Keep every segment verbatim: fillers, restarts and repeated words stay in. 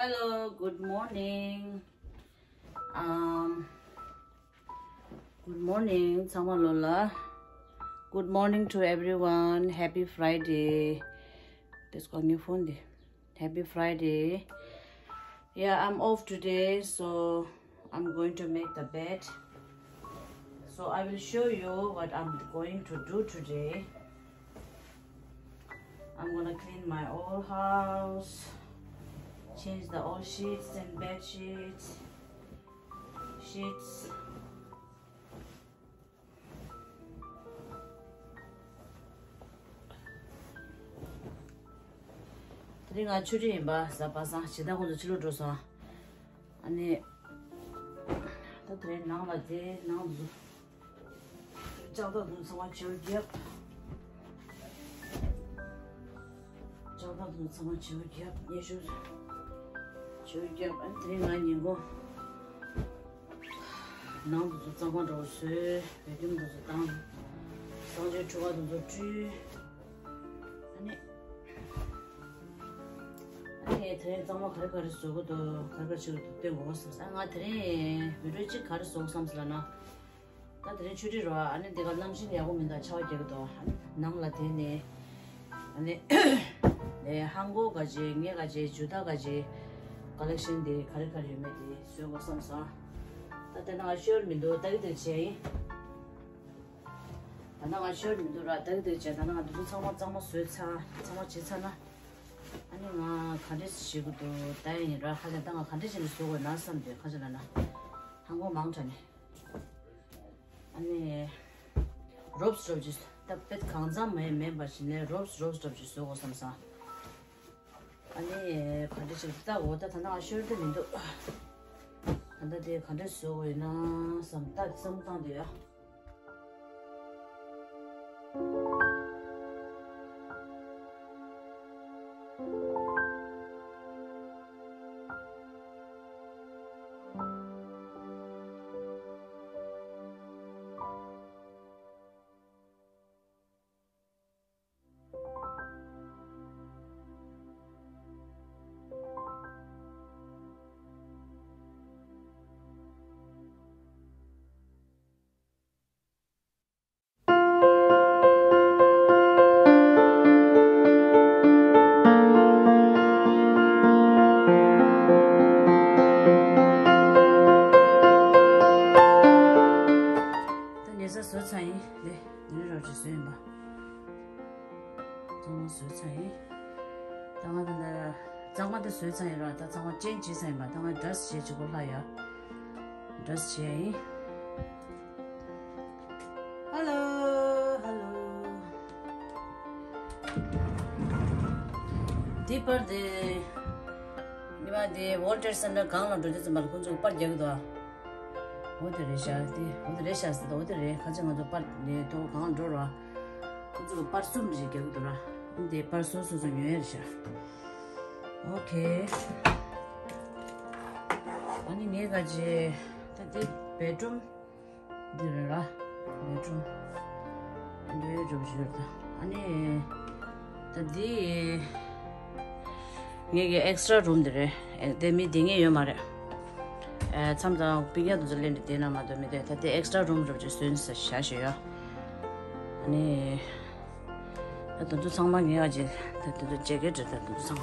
Hello, good morning. Um, good morning, ཚང་མ་ལོ་ལ། Good morning to everyone. Happy Friday. This call new phone day. Happy Friday. Yeah, I'm off today, so I'm going to make the bed. So I will show you what I'm going to do today. I'm gonna clean my old house, change the old sheets and bed sheets, sheets. དེ་རིང་ང་ཆུ་ཊི་ཡིན་པ། གཟའ་པ་སངས་ཇི་ལྟར་ཁོང་ཚོ་ཕྱི་ལོགས་འགྲོ་སོང་། ཨ་ནི། ད་དེ་རིང་ནང་ལ་བསྡད། ནང་དུ་ལྕགས་ཐག་དུ་ཚང་མ་བྱེའུ་བརྒྱབ། ལྕགས་ཐག་དུ་ཚང་མ་བྱེའུ་བརྒྱབ། སྙེ་ཤུ་བྱེའུ་བརྒྱབ། ཨ་ནི་དེ་རིང་ང་ཉིན་གུང་ནང་དུ་ཚོ་གཙང་མ་འདྲ་བོ་བཟོས། བེ་ཀུམ་དུ་ཚོ་བཏང་། གཙང་བྱའི་ཁྲུས་ཁང་དུ་ཚོ་བཀྲུས། ཨ་ནི། ཨ་ནི་དེ་རིང་གཙང་མ་ག་རེ་ག་རེ་བཟོ་གི་འདུག་ག་རེ་ག་རེ་བྱེད་ཀྱི་འདུག་སྟོན་དགོས་བསམ་སོང་། ང་དེ་རིང་བི་ཌི་ཡོ་གཅིག་ག་རེ་བཟོ་དགོས་བསམ་སོང་ལབ་ན། ད་དེ་རིང་ཆུ་ཊི་རེད་པ། ཨ་ནི་འདི་ག་གནམ་གཤིས་ཡག་པོ་མི་འདུག་ཆར་པ་རྒྱག་གི་འདུག་ཨ་ནི་ནང་ལ་བསྡད་ནས། ཨ་ནི། ནས་ཧང་གོ་ག་ཅིག་ངས་ག་ཅིག་ཇུ་ཏ་ག་ཅིག་ཀ་ལེག་ཤན་དེ་ག་རེ་ག་རེ་ཡོད་མེད་དེ་བཟོ་དགོས་བསམ་སོང་། ད་དེ་ན་ང་ཤོར་མི་འདུག་ད་གི་དེ་བྱས་ཡིན། ད་ལྟ་ང་ཤོར་མི་འདུག་ར། ཏག་ཏག་བྱས། ད་ལྟ་ང་འདི་ཚོ་ཚང་མ་གཙང་མ་བཟོས་ཚར། གཙང་མ་བྱས་ཚར་ན། ཨ་ནི་ང་ག་འདྲས་བྱེད་དགོས་འདུག་ད་ཡིན་ར། ཁ་ཅིག་ད་ང་ག་འདྲས་བྱས་ནས་བཟོ་དགོས་ན་བསམ་དུས། ཁ་ཅིག་ལ་ན། ཧང་གོ་མང་དྲགས་ནས། ཨ་ནི། རོབ་སི་རོབ་སི་ཅིག་ད་དཔེ་གང་འཚམ་མེད་མེད་པ་ཞིག་ནས་རོབ་སི་རོབ་སི་རོབ་སི་ཅིག་བཟོ་དགོས་བསམ་སོང་། ཨ་ནི། ག་འདྲས་བྱེད་དགོས་ད། འོ་ད་ད་ལྟ་ང་ཤོར་དུ་མི་འདུག་ད་ལྟ་དེ་ག་འདྲས་བཟོ་དགོས་ཡིན་ན་བསམ། ད་བསམ་བཏང་དུས་ཡ། ད་ཉལ་ས་བཟོས་ཚར་ཡིན། ལེ། འདི་ནི་རོགས་ཀྱིས་བཟོས་ཡིན་པ། གཙང་མ་བཟོས་ཚར་ཡིན། ད་ང་ད་ལྟ་གཙང་མ་དེ་བཟོས་ཚར་ཡིན་ར། ད་གཙང་མ་ཅན་བྱས་ཚར་ཡིན་པ། ད་ང་ཌ་རེ་སི་བྱས་བྱེད་དགོས་ལྷག་ཡ། ཌ་རེ་སི་བྱས་ཡིན། ཧ་ལོ། ཧ་ལོ། འདི་པར་དེ། ཉི་མ་དེ་World Trade Center སྒང་ལ་འགྲོ་དུས་ཙམ་པ་ལ་ཁོང་ཚོས་པར་རྒྱག་གི་འདུག་ཨ། འོ་དེ་རེད་ཤག་དེ། འོ་དེ་རེད་ཤག་ཟེར་ད། འོ་དེ་རེད། ཁ་ཅིག་ང་ཚོ་པར་དེ་ཐོག་སྒང་ལ་འགྲོ་ར། ཁོང་ཚོས་པར་གསུམ་རེ་རྒྱག་གི་འདུག་ར། འདི་པར་སོ་སོ་སོ་ཉོ་ཡ་རེད་ཤག་ཨོ་ཁེ། ཨ་ནི་ངས་ག་ཅི། ད་འདི་བེད་རུམ་འདི་རེད་ར། བེད་རུམ་འདི་རུམ་ཞིག་རེད་ད། ཨ་ནི། ད་འདི་ངས་ཀྱི་ཨེག་སི་ཊ་ར་རུམ་འདི་རེད། ཨེ། དེ་མི་བསྡད་མཁན་ཡོད་མ་རེད། ཨེ། མཚམས་མཚམས་པི་ཉག་དེ་ཚོ་ལེན་ཏེ་བསྡད་ན་མ་གཏོགས་མི་བསྡད། ད་དེ་ཨེག་སི་ཊ་ར་རུམ་རུབ་ཅིག་བཟོས་ནས་བཞག་བཞག་ཡོད། ཨ་ནི། ད་དེ་ཚོ་ཚང་མ་ངས་ཨ་ཅེ། ད་དེ་ཚོ་ཇེ་ཀེཊ་རེད། ད་དེ་ཚོ་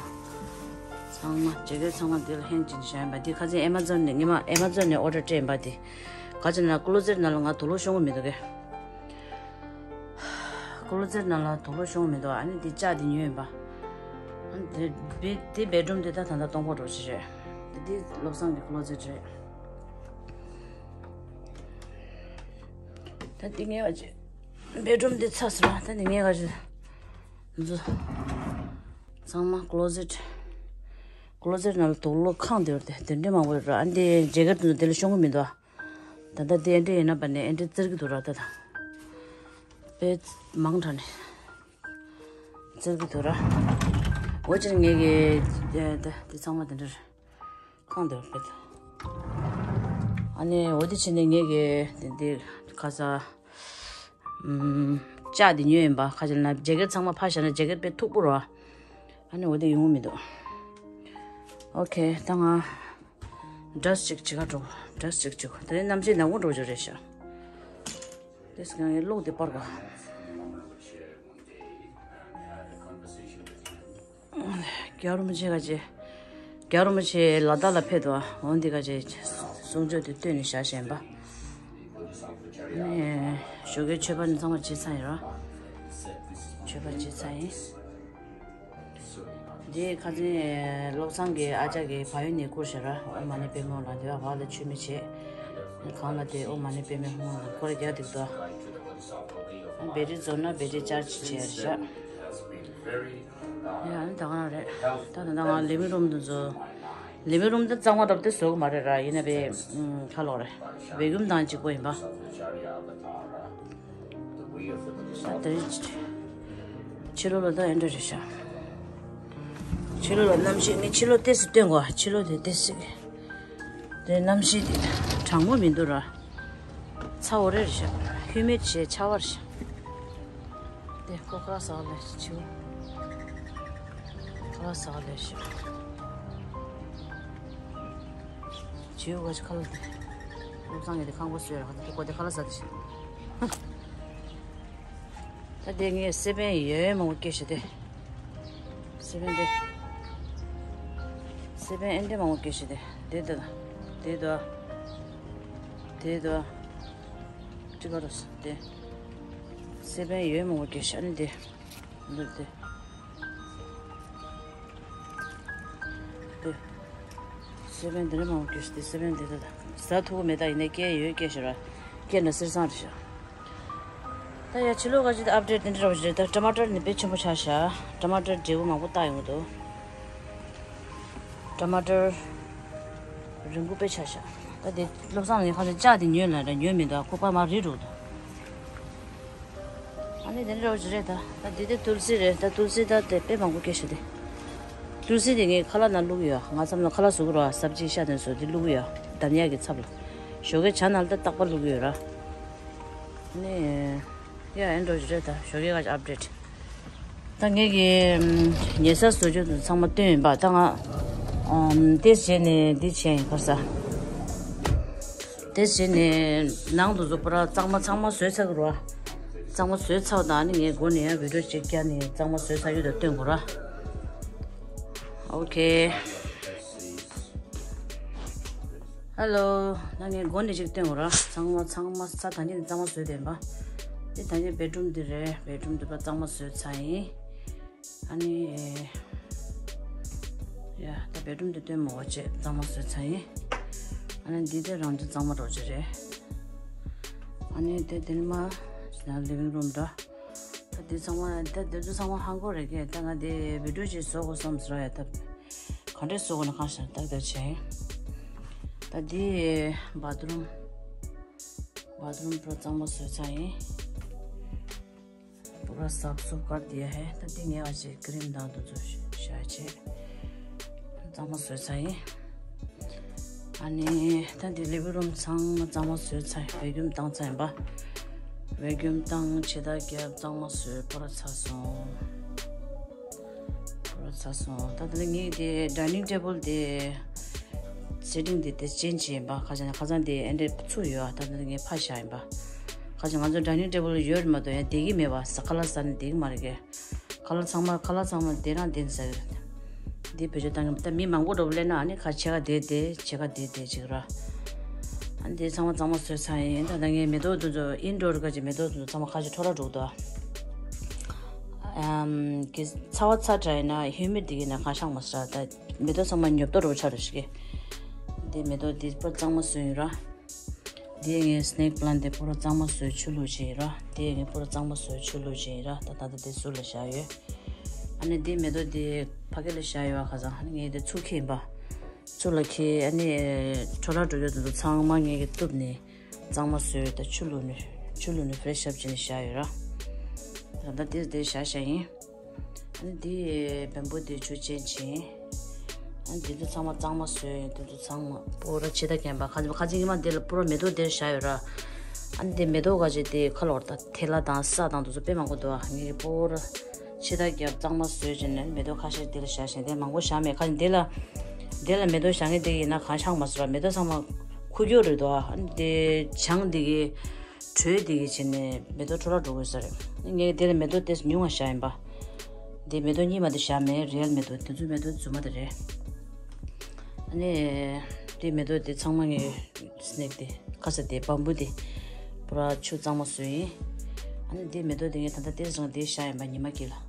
ཚང་མ། ཚང་མ་ཇེ་ཀེཊ་ཚང་མ་འདི་ལ་ཧེང་ཅིག་བཞག་ཡིན་པ། འདི་ཁ་སང་ཨེ་མ་ཛོན་ནས། ངས་མ་ཨེ་མ་ཛོན་ནས་ཨོ་ཌར་སྤྲད་ཡིན་པ། འདི་ག་ཅི་ན་ཀློ་ཛེཊ་ནང་ལ་ང་དུག་ལོག་ཤོང་གི་མི་འདུག་གས། ཀློ་ཛེཊ་ནང་ལ་དུག་ལོག་ཤོང་གི་མི་འདུག་ཨ་ནི་འདི་ལྕགས་འདི་ཉོས་ཡིན་པ། ཨ་ནི་འདི་བེ། འདི་བེད་རུམ་འདི་ད་ད་ལྟ་སྟོང་པ་འགྲོ་ཅི་རེད། འདི་འདི་བློ་བཟང་གི་ཀློ་ཛེཊ་རེད། ད་འདི་ངས་ག་ཅི། བེད་རུམ་འདི་ཚ་སོང་། ད་འདི་ངས་ག་ཅི། འདི་ཚོ་ཚང་མ་ཀློ་ཛེཊ། ཀློ་ཛེཊ་ནང་ལ་དུག་ལོག་ཁེངས་བསྡད་ཡོད་རེད་དེ། དེ་འདྲའི་མང་པོ་ཡོད་རེད། ཨ་ནི་འདི་ཇེ་ཀེཊ་འདི་ཚོ་འདི་ལ་ཤོང་གི་མི་འདུག་ད་ལྟ་དེ་འདྲ་ཡིན་ན་པ་ནས་ཨེ་འདྲ་བཙིར་གི་འདུག་ར། ད་ད་དཔེ་མང་དྲགས་ནས་བཙིར་གི་འདུག་ར། འོ་ཅིར་ངས་ཀྱི་དེ་དེ་དེ་ཚང་མ་དེ་འདྲ་ཁེངས་འདུག་དཔེ། ཨ་ནི་འོ་དེ་བྱས་ནས་ངས་ཀྱི་དེ་དེ་ཁ་ས་ཨམ། ལྕགས་དེ་ཉོས་ཡིན་པ། ཁ་ཅིག་ན་ཇེ་ཀེཊ་ཚང་མ་ཕར་བཞག་ན་ཇེ་ཀེཊ་དཔེ་མཐུག་པོ་ར། ཨ་ནི་འོ་དེ་ཡོང་གི་མི་འདུག་ཨོ་ཁེ། ད་ང་འདྲ་ཅིག་བྱེད་ག་འགྲོ། འདྲ་ཅིག་བྱེད་ག་དེ་རྣམ་ཤེས་ནག་པོ་འགྲོ་རྒྱུ་རེད་ཤག་དེ་སི་ཀ་ངའི་གློག་དེ་སྤར་ག་རྒྱལ་བ་རིན་པོ་ཆེ་ག་ཅེ། རྒྱལ་བ་རིན་པོ་ཆེ་ལ་དྭགས་ལ་ཕེབས་འདུག་འོ་འདི་ག་ཅེ་གསུང་ཆོས་དེ་བཏོན་ནས་བཞག་བཞིན་པ། ནས་ཞོགས་ཀའི་མཆོད་པ་ནི་ཚང་མ་བྱས་ཚར་ཡིན་ར། མཆོད་པ་བྱས་ཚར་ཡིན། འདི་ཁ་སང་བློ་བཟང་གི་ཨ་ཅག་གི་བག་ཡོད་ནས་བསྐུར་བཞག་ར། ཨོཾ་མ་ཎི་པདྨེ་ཧཱུྃ་ལ་འདི་བ་བག་ལ་ཆུད་མི་བྱེད། གང་ལ་དེ་ཨོཾ་མ་ཎི་པདྨེ་ཧཱུྃ་ལ་ཁོ་ར་རྒྱག་འདུག་ཏོ། བེ་ཊི་རྫོགས་ན་བེ་ཊི་ཅར་ཇི་བྱས་ར་བཞག་ཡ་ཨ་ནི་ད་ག་རང་རེད། ད་ད་ང་ལི་ཝིང་རུམ་དུ་འཛུལ། ལི་ཝིང་རུམ་དུ་གཙང་མ་རབ་དེ་བཟོ་གི་མ་རེད་ར། ཡིན་ན་བས་ཁ་ལོག་རེད། བེ་ཀུམ་དང་གཅིག་པོ་ཡིན་པ། ད་དེ་རིང་ཕྱི་ལོགས་ལ་ད་ཨེ་འདྲ་རེད་ཤག་ཕྱི་ལོགས་ལ་གནམ་གཤིས་ངས་ཕྱི་ལོགས་ཏོག་ཙམ་སྟོན་དགོས། ཕྱི་ལོགས་དེ་ཏོག་ཙམ་དེ་གནམ་གཤིས་དེ་གྲང་མོ་མི་འདུག་ར། ཚ་བོ་རེ་རེད་ཤག་ཧིའུ་མིཌ་བྱས་ཆར་པ་རེད་ཤག་དེ་ཁོ་ཁ་ལག་ཟ་ག་ལས་བྱིའུ། ཁ་ལག་ཟ་ག་ལས་བྱིའུ། བྱིའུ་ག་ཅི་ཁ་ལག་དེ། བློ་བཟང་གི་དེ་ཁང་པ་བཟོས་ར་ཁ་ལག་དེ་ཁོ་དེ་ཁ་ལག་ཟ་དེ་བྱིའུ། ད་དེ་ངས་སེ་པན་ཡོད་མང་པོ་སྐྱེས་ཤག་དེ། སེ་པན་དེ། སེ་པན་ཨེ་འདྲ་མང་པོ་སྐྱེས་ཤག་དེ། དེ་དེ་དེ་དེ་དེ་དེ་དེ། ཅི་ག་རེད་དེ། སེ་པན་ཡོད་མང་པོ་སྐྱེས་ཤག་ཨ་ནི་དེ། འདི་དེ། དེ། སེ་པན་འདི་འདྲ་མང་པོ་སྐྱེས་ཤག་དེ། སེ་པན་འདི་དེ་དེ། ཟ་ཐུབ་ཀྱི་མེད། ད་ཡིན་ནའི་སྐྱེས་ཡོད་སྐྱེས་ཤག་ར། སྐྱེས་ན་གསེར་སྲང་རེད་ཤག་ད་ཡ་ཕྱི་ལོགས་ག་ཅི་ད་ཨབ་ཌེཊ་དེ་འདྲ་རོ་ཞིག་རེད། ད་ཊ་མ་ཊར་ནི་དཔེ་ཆེན་པོ་ཆགས་ཤག་ཊ་མ་ཊར་འབྲས་བུ་མང་པོ་བཏགས་ཡོང་གི་འདུག་ཊ་མ་ཊར་རིང་པོ་དཔེ་ཆགས་ཤག་ད་དེ་བློ་བཟང་ནི་ཁ་ཚ་ལྕགས་དེ་ཉོས་ལ་ར་ཉོས་མི་འདུག་ཁོ་པ་མ་རིལ་འགྲོ་འདུག་ཨ་ནི་དེ་འདྲ་རོ་ཞིག་རེད། ད་ད་དེ་དེ་ཏུལ་སི་རེད། ད་ཏུལ་སི་ད་དེ་དཔེ་མང་པོ་སྐྱེས་ཤག་དེ། ཏུལ་སི་དེ་ངས་ཁ་ལག་ནང་བླུགས་ཡོད། ང་ཚང་མ་ཁ་ལག་བཟོ་གི་རོ། སབ་ཇི་ཤ་དེ་ཚོ་དེ་བླུགས་ཡོད། འདམ་ཡག་གི་ཚབ་ལ། ཞོགས་ཀའི་ཇ་ནང་ལ་ད་རྟག་པར་བླུགས་ཡོད་ར། ནས། ཡ་ཨེ་འགྲོ་རྒྱུ་རེད། ད་ཞོགས་ཀས་ཁ་ཅིག་ཨབ་ཌེཊ། ད་ངེད་ཀྱི་ཉལ་ས་བཟོ་རྒྱུ་དེ་ཚང་མ་བཏོན་ཡིན་པ། ད་ང་ཨམ་ཏེས་བྱས་ནས་འདི་བྱས་ཡིན་ཁར་ས། ཏེས་བྱས་ནས་ནང་དུ་བཟོ་པ་ར་གཙང་མ་ཚང་མ་བཟོས་ཚར་གི་རོ། གཙང་མ་བཟོས་ཚར་བ་དང་ཨ་ནི་ངས་སྒོ་ནས་ཡང་བི་ཌིའོ་ཅིག་བརྒྱབ་ནས་གཙང་མ་བཟོས་ཚར་ཡོད་དོ་སྟོན་དགོས་ར། ཨོ་ཁེ། ཧེ་ལོ། ད་ངས་སྒོ་ནས་ཅིག་སྟོན་དགོས་ར། ཚང་མ་ཚང་མ་ས་ཐང་ཆེན་གཙང་མ་བཟོས་བསྡད་པ། འདི་ཐང་ཆེན་བེད་རུམ་འདི་རེད། བེད་རུམ་འདི་པ་གཙང་མ་བཟོས་ཚར་ཡིན། ཨ་ནི། ཡ་ད་བེད་རུམ་འདི་སྟོན་མ་དགོས་བྱས་གཙང་མ་བཟོས་ཚར་ཡིན། ཨ་ནི་འདི་དེ་རང་བྱུང་གཙང་མ་རོགས་བྱས་རེད། ཨ་ནི་དེ་དེ་ནི་མ། ལིབ་བིང་རུམ་འདྲ། ད་འདི་ཚང་མ་ད་འདི་ཚོ་ཚང་མ་ཧང་གོ་རེད་ཀྱེ། ད་ང་འདི་བི་ཌིའོ་ཅིག་བཟོ་དགོས་བསམ་ཟེར་ཡ། ད་ག་འདྲས་བཟོ་དགོས་ན་གང་ཤར་ཏག་ཏག་བྱས། ད་འདི་བཱ་ཐི་རུམ། བཱ་ཐི་རུམ་པུ་ར་གཙང་མ་བཟོས་ཚར་ཡིན། པུ་ར་སབ་སུབ་ཀར་དེ་ཧེ། ད་འདི་ངས་བ་ཆེ་ཀི་རིམ་དང་དུ་ཚོ་བཞག་བྱས། གཙང་མ་བཟོས་ཚར་ཡིན། ཨ་ནི་ད་འདི་ལིབ་བིང་རུམ་ཚང་མ་གཙང་མ་བཟོས་ཚར་ཡིན། བེ་ཀུམ་བཏང་ཚར་ཡིན་པ། བེ་ཀུམ་བཏང་། ཕྱི་ཐག་བརྒྱབ། གཙང་མ་བཟོས། པུ་ར་ཚར་སོང་། པུ་ར་ཚར་སོང་། ད་ད་ལྟ་ངས་དེ་ཌའི་ནིང་ཊེ་བལ་དེ་སེ་ཊིང་དེ་དེ་ཅེན་ཇི་བྱས་ཡིན་པ། ཁ་སང་ཁ་སང་དེ་ཨེ་འདྲས་ཚུགས་ཡོད་ཨ། ད་ད་ལྟ་ངས་ཕར་བཞག་ཡིན་པ། ཁ་སང་ང་ཚོ་ཌའི་ནིང་ཊེ་བལ་ཡོད་རེད་མ་གཏོགས་ཡང་བསྡད་ཀྱི་མེད་པ། ཟ་ཁ་ལག་ཟ་ནས་བསྡད་ཀྱི་མ་རེད་ཀྱེ། ཁ་ལག་ཚང་མ་ཁ་ལག་ཚང་མ་དེ་རང་དེ་ཟ་གི་རེད། འདི་བེད་སྤྱོད་བཏང་གི་མེད། ད་མི་མང་པོ་འགྲོ་བ་སླེབས་ན་ཨ་ནི་ཁ་ཕྱེད་ཀ་དེ་དེ་ཕྱེད་ཀ་དེ་དེ་ཅིག་ར། ཨ་ནི་དེ་ཚང་མ་གཙང་མ་བཟོས་ཚར་ཡིན། ད་ད་ངས་མེ་ཏོག་དེ་ཚོ་ཨིན་ཌོར་ག་ཅིག་མེ་ཏོག་དེ་ཚོ་ཚང་མ་ཁ་ཅིག་འཕྲོ་བརླག་འགྲོ་གི་འདུག་ཨ། ཨམ་གི་ཚ་བ་ཚ་དྲགས་ཡིན་ན་ཧིའུ་མིཌ་དེ་གི་ན་ཁ་ཤང་མ་ཟ། ད་མེ་ཏོག་ཚང་མ་ཉོབ་ཏོ་འགྲོ་ཆགས་འགྲོ་ཞིག་གི། དེ་མེ་ཏོག་དེ་པར་གཙང་མ་བཟོས་ཡིན་ར། དེ་ངས་སི་ནེག་པི་ལན་དེ་པུ་ར་གཙང་མ་བཟོས་ཆུ་བླུགས་བྱས་ཡིན་ར། དེ་ངས་པུ་ར་གཙང་མ་བཟོས་ཆུ་བླུགས་བྱས་ཡིན་ར། ད་ད་ད་དེ་ཟུར་ལ་བཞག་ཡོད། ཨ་ནི་དེ་མེ་ཏོག་དེ་ཕ་གི་ལ་བཞག་ཡོད་ཨ། ཁ་སང་ངས་དེ་ཚུར་ཁྱེར་ཡིན་པ། ཚུར་ལ་ཁྱེར། ཨ་ནི་འཕྲོ་བརླག་འགྲོ་རྒྱུ་དེ་ཚོ་ཚང་མ་ངས་གི་གཏུབ་ནས་གཙང་མ་བཟོས། ད་ཆུ་བླུགས་ནས་ཆུ་བླུགས་ནས་ཕེ་རེ་ཤི་ཨབ་བྱས་ནས་བཞག་ཡོད་ར། ད་ད་དེ་དེ་བཞག་བཞག་ཡིན། ཨ་ནི་འདི་བེམ་པོ་འདི་ཆུ་ཅན་ཅིང་། ཨ་ནི་འདི་ཚོ་ཚང་མ་གཙང་མ་བཟོས་ཡིན། འདི་ཚོ་ཚང་མ་པུ་ར་ཕྱི་ཐག་རྒྱབ་པ། ཁ་ཁ་ཅིག་ཉི་མ་འདི་ལ་པུ་ར་མེ་ཏོག་འདིར་བཞག་ཡོད་ར། ཨ་ནི་འདི་མེ་ཏོག་ག་ཅིག་འདི་ཁ་ལོར་དང་ཐལ་བ་དང་ས་དང་འདི་ཚོ་དཔེ་མང་པོ་འདུག་ཨ་ངས་པུ་ར་ཕྱི་ཐག་རྒྱབ་གཙང་མ་བཟོས་བྱས་ནས་མེ་ཏོག་ཁ་ཤས་འདི་ལ་བཞག་བཞིན་དེ་མང་པོ་བཞག་མེད། ཁ་ཅིག་འདི་ལ་ དེ་ལ་མེ་ཏོག་བཞག་མཁན་དེ་ཡིན་ན་གང་ཆགས་མ་སོང་ར། མེ་ཏོག་ཚང་མ་ཁུ་སྐྱོ་རེད་དོ། ཨ་ནི་དེ་ཆང་དེ་གི་དྲོད་དེ་གི་བྱས་ནས་མེ་ཏོག་འཕྲོ་བརླག་འགྲོ་དགོས་ས་རེད། ངས་དེ་ལ་མེ་ཏོག་དེ་ཉུང་བ་བཞག་ཡིན་པ། དེ་མེ་ཏོག་རྙིང་མ་དེ་བཞག་མེད། རི་ཡལ་མེ་ཏོག་དེ་ཚོ་མེ་ཏོག་རྫུན་མ་དེ་རེད། ཨ་ནི་དེ་མེ་ཏོག་དེ་ཚང་མ་ངས་སི་ནེག་དེ་ཁ་ས་དེ་བམ་བུ་དེ་པུ་ར་ཆུ་གཙང་མ་བཟོས་ཡིན། ཨ་ནི་དེ་མེ་ཏོག་དེ་ངས་ད་ལྟ་དེ་རང་དེ་བཞག་ཡིན་པ། ཉི་མ་དཀྱིལ་ལ།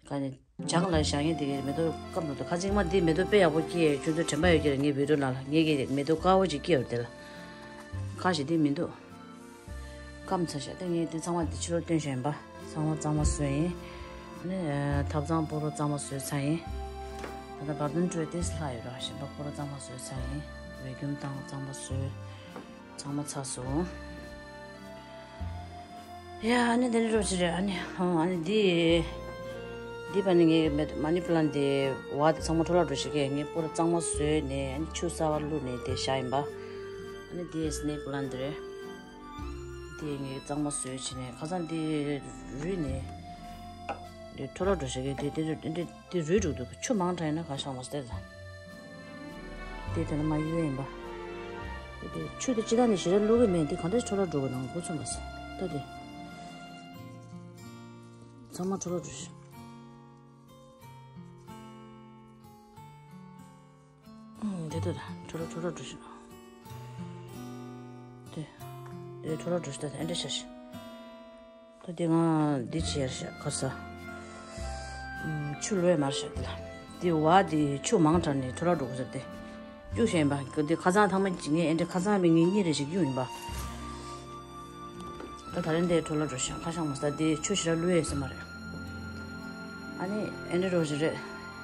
ག་ནས་བྱང་ལ་བཞག་ཡིན། དེ་གའི་མེ་ཏོག་སྐམ་འགྲོ་འདུག་ཁ་ཅིག་མ་འདི་མེ་ཏོག་དཔེ་ཡག་པོ་སྐྱེས་ཡོད། ཁྱོད་ཚོ་དྲན་པ་ཡོད་ཀྱི་རེད། ངའི་བི་ཌིའོ་ནང་ལ་ངས་ཀྱི་མེ་ཏོག་དཀར་པོ་ཅིག་སྐྱེས་ཡོད་དེ་ལ། ཁ་ཞིག་འདི་མི་འདུག་སྐམ་ཚར་ཤག་ད་ངས་འདི་ཚང་མ་འདི་ཕྱི་ལོགས་སྟོན་བཞག་ཡིན་པ། ཚང་མ་གཙང་མ་བཟོས་ཡིན། ཨ་ནི་ཐབ་ཚང་ཕོ་རོ་གཙང་མ་བཟོས་ཚར་ཡིན། ད་ལྟ་བར་དོན་སྤྲོད་དེ་ལྷག་ཡོད་ར། གཞན་པ་ཕོ་རོ་གཙང་མ་བཟོས་ཚར་ཡིན། བེ་ཀྱུམ་བཏང་གཙང་མ་བཟོས། ཚང་མ་ཚར་སོང་། ཡ། ཨ་ནི་དེ་ནི་རོ་ཞིག་རེད། ཨ་ནི་ཨ་ནི་འདི་འདི་པ་ནི་ངའི་མེ་མ་ནི་པི་ལན་དེ་བ་དེ་ཚང་མ་འཕྲོ་བརླག་འགྲོ་ཞིག་གས། ངས་པུ་ར་གཙང་མ་བཟོས་ནས། ཨ་ནི་ཆུ་གསར་པ་བླུགས་ནས་དེ་བཞག་ཡིན་པ། ཨ་ནི་དེ་སི་ནེག་པི་ལན་དེ་རེད། དེ་ངས་གཙང་མ་བཟོས་བྱས་ནས་ཁ་སང་དེ་རུལ་ནས། དེ་འཕྲོ་བརླག་འགྲོ་ཞིག་གས། དེ་དེ་དེ་དེ། དེ་རུལ་འགྲོ་འདུག་ཆུ་མང་དྲགས་ཡིན་ན་གང་ཤང་མ་སྟེར་ཙང་། དེ་དེ་ལ་མ་གཡུག་ཡིན་པ། དེ་ཆུ་དེ་ཅི་ད་ནི་ཞེ་དྲག་བླུག་གི་མེད། དེ་གང་འདྲ་འཕྲོ་བརླག་འགྲོ་གི་ནང་འགོ་ཚུགས་མ་སོང་། ད་དེ་ཚང་མ་འཕྲོ་བརླག་འགྲོ་ཤག་ཨང་། དེ་ད་ད་འཕྲོ་བརླག་འཕྲོ་བརླག་འགྲོ་ཤག་དེ་དེ་འཕྲོ་བརླག་འགྲོ་ཤག་ད་དེ་ཨེ་འདྲ་ཤག་ཤག་ད་དེ་ང་འདི་བྱས་ཤག་ཁ་ས། ཨུམ། ཆུ་ལོས་མར་ཤག་དེ་ལ། དེ་བ་དེ་ཆུ་མང་དྲགས་ནས་འཕྲོ་བརླག་འགྲོ་གི་ཟེར་ཏེ། གཡུག་བཞིན་པ་གི་དེ་ཁ་སང་ཐ་མ་གཅིག་ངས་ཨེ་འདྲ་ཁ་སང་མི་ངེད་གཉིས་རེ་ཞིག་གཡུག་ཡིན་པ། ད་ད་རིང་དེ་འཕྲོ་བརླག་འགྲོ་ཤག་ཁ་ཤང་མ་ས་དེ་ཆུ་ཞེ་དྲག་བླུག་ཡས་ཟེར་མ་རེད། ཨ་ནི་ཨེ་འདྲ་རོ་ཞིག་རེད།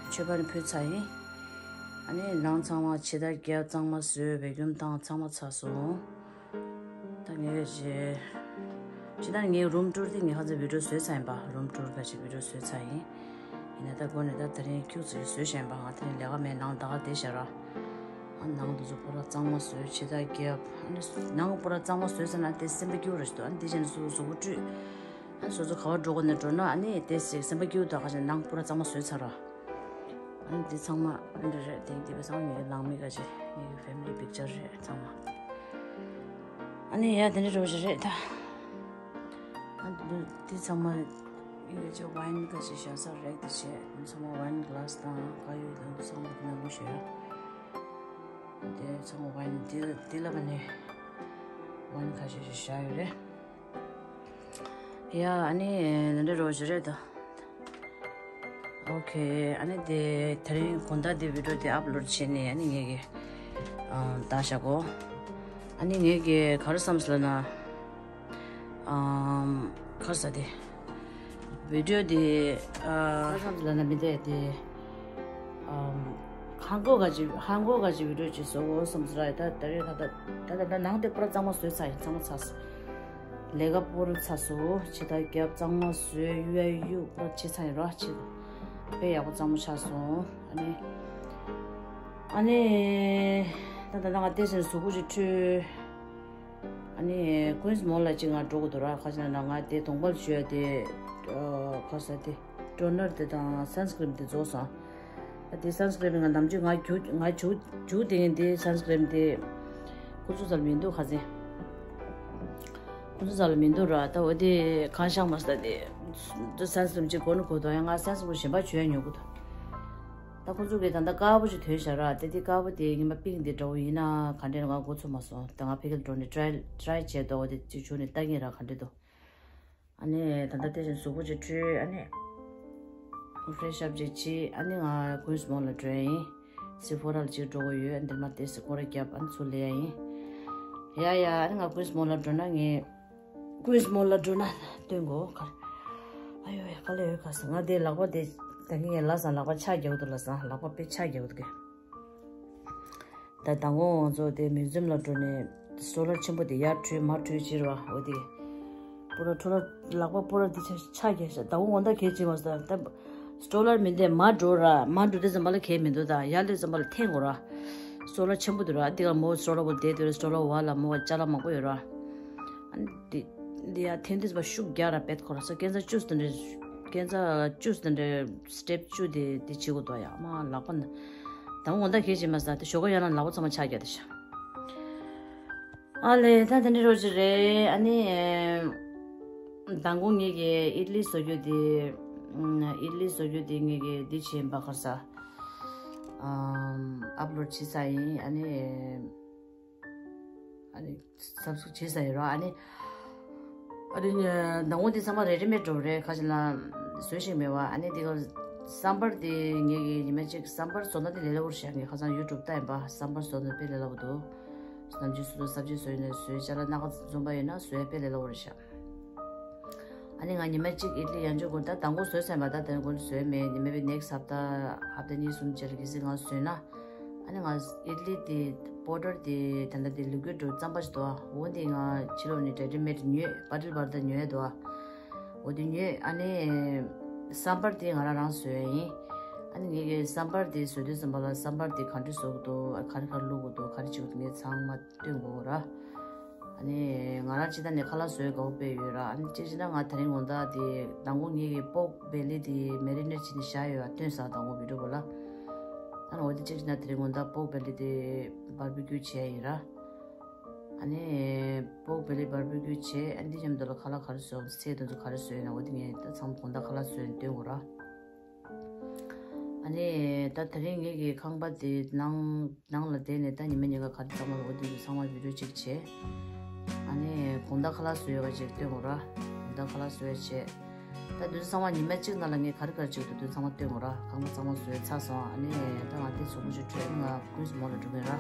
མཆོད་པ་ནི་ཕུལ་ཚར་ཡིན། ཨ་ནི་ནང་ཚང་མ་ཕྱི་ད་རྒྱབ་གཙང་མ་བཟོས། བེ་ཀྱུམ་བཏང་ཚང་མ་ཚར་སོང་། ད་ངས་ཇེ་ཇི་ལྟར་ངའི་རུམ་ཊུར་དེ་ངས་ཁ་ཚ་བི་ཌིའོ་བཟོས་ཚར་ཡིན་པ། རུམ་ཊུར་ཁ་ཅིག་བི་ཌིའོ་བཟོས་ཚར་ཡིན། ཡིན་ན་ད་འགོ་ནས་ད་དེ་རིང་ཁྱུག་ཙམ་བཟོས་བཞག་ཡིན་པ། ང་དེ་རིང་ལས་ཀ་མེད། ནང་ད་ག་བསྡད་བཞག་ར། ཨ་ནང་དུ་ཚོ་པུ་ར་གཙང་མ་བཟོས། ཕྱི་ད་རྒྱབ། ཨ་ནི་ནང་པུ་ར་གཙང་མ་བཟོས་ཚར་ན་དེ་སེམས་པ་སྐྱིད་པོ་རེད་ཤག་འདུག་ཨ་ནི་དེ་བྱས་ནས་སོ་སོ་གཟུགས་པོ་བཀྲུས། ཨ་ནི་སོ་སོ་ག་པར་འགྲོ་དགོས་ནས་འགྲོ་ན། ཨ་ནི་དེ་སེམས་པ་སྐྱིད་པོ་འདུག་ཁ་ཅིག་ནང་པུ་ར་གཙང་མ་བཟོས་ཚར་ར། ཨ་ནི་འདི་ཚང་མ་ཨ་འདྲ་རེད། དེ་འདི་པ་ཚང་མ་ངའི་ལང་མི་ག་ཅེ་ངའི་ཕེ་མི་ལི་པིག་ཅར་རེད་ཚང་མ། ཨ་ནི་ཡ་དེ་འདྲ་རོ་ཞིག་རེད་ད། ཨ་འདི་འདི་ཚང་མ་ཡོད་ཅེ་ཝའིན་ག་ཅེ་བཞག་ས་རེད། དེ་བྱས་འདི་ཚང་མ་ཝའིན་ག་ལ་སི་དང་ག་ཡོད་དང་འདི་ཚང་མ་འདི་ནང་ལོགས་བཞག་ཡོད། དེ་ཚང་མ་ཝའིན་འདི་འདི་ལ་བ་ནི་ཝའིན་ག་ཅེ་བཞག་ཡོད་རེད། ཡ། ཨ་ནི་འདི་འདྲ་རོ་ཞིག་རེད་ད། ཨོ་ཁེ། ཨ་ནི་དེ་དེ་རིང་དགོང་དག་དེ་བི་ཌིའོ་དེ་ཨབ་ལོཌ་བྱས་ནས། ཨ་ནི་ངས་ཀྱི་ཨ་ད་བཞག་གོ། ཨ་ནི་ངས་ཀྱི་ག་རེ་བསམ་སོང་ལབ་ན། ཨམ། ག་རེ་ཟེར་དེ། བི་ཌིའོ་དེ་ཨ་ག་རེ་བསམ་སོང་ལབ་ན་མི་འདས་དེ། ཨམ། ཧང་གོ་ག་ཅིག་ཧང་གོ་ག་ཅིག་བི་ཌིའོ་ཅིག་བཟོ་དགོས་བསམ་སོང་ར། ད་ད་རེས་ད་ད་ད་ད་ནང་དེ་པུ་ར་གཙང་མ་བཟོས་ཚར་ཡིན། ཚང་མ་ཚར་སོང་། ལས་ཀ་པོ་རུ་ཚ་སོ། ཕྱི་ད་རྒྱབ་གཙང་མ་བཟོས། གཡུག་ཡ་གཡུག་པོ་ཕྱི་ཚ་ཡིན་རོགས་ཕྱི། དཔེ་ཡག་པོ་གཙང་མོ་ཆགས་སོང་། ཨ་ནི་ཨ་ནི་ད་ད་ང་བལྟས་ཟིན་གཟུགས་པོ་ཅིག་འཁྲུད། ཨ་ནི་ཀུན་སི་མོལ་ལ་ཅིག་ང་འགྲོ་དགོས་འདུག་ར། ཁ་ཅིག་ན་ང་དེ་གདོང་པ་ལ་བྱུག་ཡ་དེ་ཁ་ས་དེ་ཊོ་ནར་དེ་དང་སན་སི་ཀི་རིམ་དེ་རྫོགས་སོང་། ཨ་དེ་སན་སི་ཀི་རིམ་ང་ནམ་རྒྱུན་ང་རྒྱུག་ང་རྒྱུག་རྒྱུག་དེ་ཡིན་དེ་སན་སི་ཀི་རིམ་དེ་ཁོ་ཚོ་ཚར་མི་འདུག་ཁ་ཚན། ཁོ་ཚོ་ཚར་ལ་མི་འདུག་ར། ད་འོ་དེ་གང་ཤག་མ་ས་དེ་དེ་སན་སི་ཀི་རིམ་ཅིག་གོ་ནི་གོ་དོ། ཡང་ང་སན་སི་ཀི་རིམ་གཞན་པ་བྱུག་ཡ་ཉོ་གི་འདུག་ད་ཁོ་ཚོ་གིས་ད་ལྟ་དཀར་པོ་ཅིག་ཐོན་ཤག་ར། དེ་དེ་དཀར་པོ་དེ་ཉི་མ་པིང་དེ་འདྲ་བོ་ཡིན་ན་ག་འདྲས་ང་གོ་ཚོད་མ་སོང་། ད་ང་ཕ་གིར་འགྲོ་ནས་ཊི་རའི་ཊི་རའི་བྱས་འདུག་འོ་དེ་ཅིག་བྱུག་ནས་ལྟ་གིན་ར་ག་འདྲས་འདུག་ཨ་ནི་ད་ལྟ་དེ་བཞིན་གཟུགས་པོ་ཅིག་འཁྲུད། ཨ་ནི་ཕེ་རེ་ཤི་ཨབ་ཅིག་བྱེད། ཨ་ནི་ང་ཀུན་སི་མོལ་ལ་འགྲོ་ཡ་ཡིན། སི་ཕོ་ར་ལ་ཅིག་འགྲོ་དགོས་ཡོད། འདིར་མ་དེ་སི་སྐོར་ར་བརྒྱབ། ཨ་ནི་ཚུར་ལེན་ཡ་ཡིན། ཡ་ཡ། ཨ་ནི་ང་ཀུན་སི་མོལ་ལ་འགྲོ་ན་ངས། ཀུན་སི་མོལ་ལ་འགྲོ་ན་སྟོན་དགོས་གར། ཨ་ཡོ་ཡ། དཀའ་ལས་ཡོད་ག་ས། ང་དེ་ལག་པ་དེ་ད་ངས་ལབ་སོང་། ལག་པ་ཆག་རྒྱག་འདུག་ལབ་སོང་། ལག་པ་དཔེ་ཆག་རྒྱག་འདུག་གས། ད་མདང་དགོང་ང་ཚོ་དེ་མིའུ་ཛི་ཡམ་ལ་འགྲོ་ནས་སི་ཊོ་ལར་ཆེན་པོ་དེ་ཡར་བྲུས་མར་བྲུས་བྱས་ར་བ། འོ་དེ་པུ་ར་འཕྲོ་བརླག་ལག་པ་པུ་ར་དེ་ཆག་ཆག་རྒྱག་ཤག་མདང་དགོང་དགོང་དག་གས་བྱས་མ་སོང་། ད་སི་ཊོ་ལར་མི་འདི་མར་འགྲོ་ར། མར་འགྲོ་དུས་ཙམ་པ་ལ་གས་མི་འདུག་ད་ཡར་སླེབས་ཙམ་པ་ལ་འཐེན་དགོས་ར། སི་ཊོ་ལར་ཆེན་པོ་འདུག་ར། དེ་ག་མོ་སི་ཊོ་ལར་བོ་བསྡད་དུས་ར། སི་ཊོ་ལར་བ་ལ་མོ་བ་ཅ་ལག་མང་པོ་ཡོད་ར། ཨ་ནི་དེ་དེ་ཡར་འཐེན་དུས་ཙམ་པ་ཤུགས་རྒྱག་ར། བེད་ཁོ་ར་ས་ཀན་ས་བཅུ་ཙམ་རེ། ཀན་ས་བཅུ་ཙམ་རེ་སི་ཊེབ་བཅུ་དེ་དེ་བྱེད་དགོས་འདུག་ཡ། མ་ལག་པ་ན་ དང་པོ་དགོང་དག་གས་བྱས་མ་ཟ་དེ་ཞོགས་ཀ་ཡར་ལངས་ལག་པ་ཚང་མ་ཕྱག་རྒྱག་དེ་ཤ། ཨ་ལས་ད་དེ་འདྲ་རོགས་ཅིག་རེད། ཨ་ནི་མདང་དགོང་ངེད་ཀྱི་ཨིད་ལི་བཟོ་རྒྱུ་དེ་ཨིད་ལི་བཟོ་རྒྱུ་དེ་ངེད་ཀྱི་འདི་བྱས་ཡིན་པ་ཁར་ས་ཨབ་ལོཌ་བྱས་ཚར་ཡིན། ཨ་ནི་ཨ་ནི་སབ་སུ་བྱས་ས་ཡིན་རོགས། ཨ་ནི་ཨ་ནི་ནང་འོ་འདི་ཚང་མ་རེ་ཌི་མེཌ་འགྲོ་རེད། ཁ་ཅིག་ལ་བཟོས་ཤིག་མེད་བ། ཨ་ནི་འདི་ག་སམ་བར་དེ་ངེད་ཀྱི་ཉི་མ་གཅིག་སམ་བར་བཟོ་ན་དེ་ལས་སླ་པོ་རེད་ཤག་ངས་ཁ་སང་ཡུ་ཊུབ་ལྟ་ཡིན་པ། སམ་བར་བཟོ་ན་དཔེ་ལས་སླ་པོ་འདུག་སྣམ་ཆུ་སོ་སོ་སབ་ཇི་བཟོ་ཡིན་ན་བཟོས། ཅ་ལག་སྣ་ཁ་འཛོམས་པ་ཡོད་ན་བཟོ་ཡ་དཔེ་ལས་སླ་པོ་རེད་ཤག་ཨ་ནི་ང་ཉི་མ་གཅིག་ཨིད་ལི་ཡང་ཆོས་དགོན་ད་དང་པོ་བཟོས་ཚར་ཡིན་པ། ད་དེ་དགོན་བཟོས་མེད། ཉི་མ་པའི་ནེག་སི་ཧབ་ཏ་ཧབ་ཏ་གཉིས་གསུམ་རྗེས་ལ་གལ་སྲིད་ང་བཟོས་ན། ཨ་ནི་ང་ཨིད་ལི་དེ་པོ་ཊར་དེ་ད་ལྟ་དེ་ལི་ཀུའིཌ་འདྲ་རྩམ་པ་ཞིག་འདུག་ཨ་འོ་འདི་ང་ཕྱི་ལོགས་ནས་རེ་ཌི་མེཌ་ཉོས། པ་ཊལ་པར་ད་ཉོས་འདུག་ཨ། འོ་དེ་ཉོས། ཨ་ནི་སམ་བར་དེ་ང་རང་རང་བཟོས་ཡིན། ཨ་ནི་ངེད་ཀྱི་སམ་བར་དེ་བཟོས་དུས་ཙམ་པ་ལ་སམ་བར་དེ་ག་འདྲ་བཟོ་དགོས་འདུག་ཨ་ག་རེ་ག་རེ་བླུག་དགོས་འདུག་ག་རེ་བྱེད་དགོས་འདུག་ངས་ཚང་མ་སྟོན་དགོས་ར། ཨ་ནི་ང་རང་སྤྱིར་བཏང་ནས་ཁ་ལག་བཟོ་ཡ་དགའ་པོ་དཔེ་ཡོད་ར། ཨ་ནི་གཅིག་བྱས་ན་ང་དེ་རིང་དགོང་དག་དེ་མདང་དགོང་ངེད་ཀྱི་པོག་བེ་ལི་དེ་མེ་རི་ནེཊ་བྱས་ནས་བཞག་ཡོད་པ་སྟོན་ས་དང་པོ་བི་ཌི་ཡོ་བོ་ལ། ཨ་ནི་འོ་དེ་གཅིག་བྱས་ན་དེ་རིང་དགོང་དག་པོག་བེ་ལི་དེ་བར་བི་ཀྱུ་བྱས་ཡིན་ར། ཨ་ནི་པོག་བེ་ལི་བར་བི་ཀྱུ་བྱས། ཨ་འདི་མཉམ་དུ་ལ་ཁ་ལག་ག་རེ་བཟོ། ཚལ་དེ་ཚོ་ག་རེ་བཟོས་ཡིན་ན་འོ་དེ་ངས་ད་ཚང་མ་དགོང་དག་ཁ་ལག་བཟོས་ནས་སྟོན་དགོས་ར། ཨ་ནི་ད་དེ་རིང་ངེད་ཀྱི་ཁང་པ་དེ་ནང་ནང་ལ་བསྡད་ནས་ད་ཉི་མ་ཉིན་ག་ག་དེ་ཚང་མ་འོ་དེ་ཚོ་ཚང་མ་བི་ཌི་ཡོ་གཅིག་བྱས། ཨ་ནི་དགོང་དག་ཁ་ལག་བཟོས་ཡོད་པ་ཅིག་སྟོན་དགོས་ར། དགོང་དག་ཁ་ལག་བཟོས་བྱས། ད་དུས་ཚང་མ་ཉི་མ་གཅིག་ནང་ལ་ངས་ག་རེ་ག་རེ་བྱེད་དགོས་འདུག་དུས་ཚང་མ་སྟོན་དགོས་ར། ཁང་པ་ཚང་མ་བཟོས་ཚར་སོང་། ཨ་ནི་ད་ང་དེ་གཟུགས་པོ་ཞིག་བྲོས་ནས་ང་ཀུན་སི་མོལ་ལ་འགྲོ་གི་ཡིན་ར།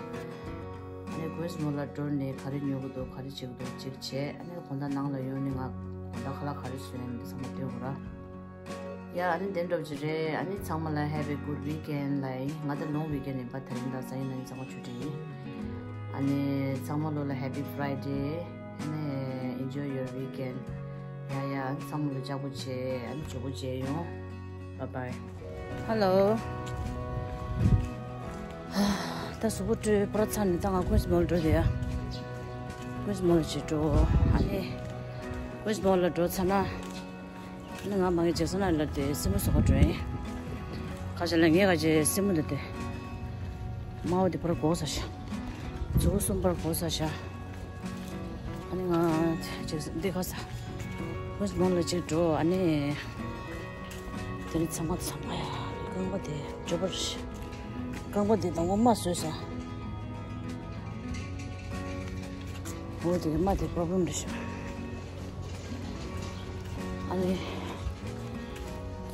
ཨ་ནི་ཀུན་སི་མོལ་ལ་འགྲོ་ནས་ག་རེ་ཉོ་གི་འདུག་ག་རེ་བྱེད་ཀྱི་འདུག་གཅིག་བྱས། ཨ་ནི་དགོང་དག་ནང་ལ་ཡོང་ནས་ང་དགོང་དག་ཁ་ལག་ག་རེ་བཟོས་ཡིན་འདི་ཚང་མ་སྟོན་དགོས་ར། ཡ་ཨ་ནི་དེ་འདྲ་ཅིག་རེད། ཨ་ནི་ཚང་མ་ལ་Happy Good Weekend ལ་ཡིན། ང་ད་ལོང་ཝི་ཀེན་ཡིན་པ། དེ་རིང་དང་སང་ཉིན་གནངས་ཉིན་ཚང་མ་ཆུ་ཊི་ཡིན། ཨ་ནི་ཚང་མ་ལོ་ལ་Happy Friday། ཨ་ནི་Enjoy your weekend། ཡ་ཡ་ཨ་ནི་ཚང་མ་ལ་ལྕགས་པོ་བྱེད། ཨ་ནི་ཇུ་པོ་བྱེད་ཡོང་། Bye bye། Hello། ད་གཟུགས་པོ་བཀྲུས་པོ་ར་ཚར་ནས་ད་ང་ཀུན་སི་མོལ་འགྲོ་དེ་ཡ། ཀུན་སི་མོལ་ལ་ཅིག་འགྲོ། ཨ་ནི་ཀུན་སི་མོལ་ལ་འགྲོ་ཚར་ན། ཨ་ནི་ང་མ་གི་ཇེག་སན་ཧའེཊ་ལ་དེ་སེན་མོ་བཟོ་ག་འགྲོ་ཡིན། ཁ་ཤས་ལ་ངས་ག་ཅེ་སེན་མོ་འདི་དེ་དམར་པོ་དེ་པར་གོག་ས་ཤ། མཛུ་གུ་གསུམ་པར་གོག་ས་ཤ། ཨ་ནི་ང་ཅིག་འདི་ཁ་ས་ཀུན་སི་མོལ་ལ་ཅིག་འགྲོ། ཨ་ནི་དེ་ནི་ཚང་མ་ཚང་མ་ཡ་རྐང་པ་དེ་འཇོ་པར་ཤ། རྐང་པ་དེ་དང་པོ་མ་བཟོས་ས། འོ་དེ་མ་དེ་པོ་རོབ་ལེམ་རེད་ཤག་ཨ་ནི་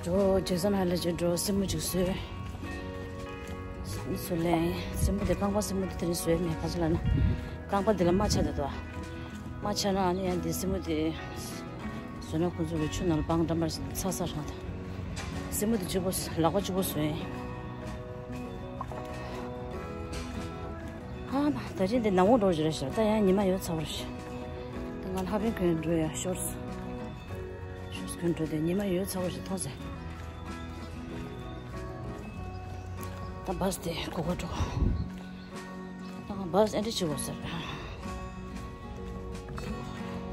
འགྲོ་ཇེག་སན་ཧའེཊ་ལ་ཅིག་འགྲོ། སེན་མོ་ཅིག་བཟོས། སེན་མོ་བཟོས་ལེ། སེན་མོ་དེ་རྐང་པ་སེན་མོ་དེ་དེ་རིང་བཟོས་མེད། ག་ཅི་ལབ་ན་རྐང་པ་དེ་ལ་རྨ་ཆགས་བསྡད་འདུག་རྨ་ཆགས་ན་ཨ་ནི་ཡང་དེ་སེན་མོ་དེ་བཟོས་ན་ཁོང་ཚོ་གི་ཆུ་ནང་ལ་སྦང་འགྲམ་པར་ཚ་ཚ་རང་དང་། སེན་མོ་དེ་གཅིག་པོ་ལག་པ་གཅིག་པོ་བཟོས་ཡིན། ཨ་མ། ད་རིང་འདི་ནམ་འོང་འགྲོ་རེད་ཤག་ད་ཡང་ཉི་མ་ཡོད་ཚར་བ་རེད་ཤག་ད་ང་ལྷ་པིན་གོན་འགྲོ་ཡ། ཤོར་སི་ཤོར་སི་གོན་འགྲོ་དེ་ཉི་མ་ཡོད་ཚར་བ་ཞིག་མཐོང་ཟེར། ད་བ་སི་དེ་སྒུག་ག་འགྲོ། ད་ང་བ་སི་ཨེ་འདྲ་བྱེད་དགོས་ཟེར།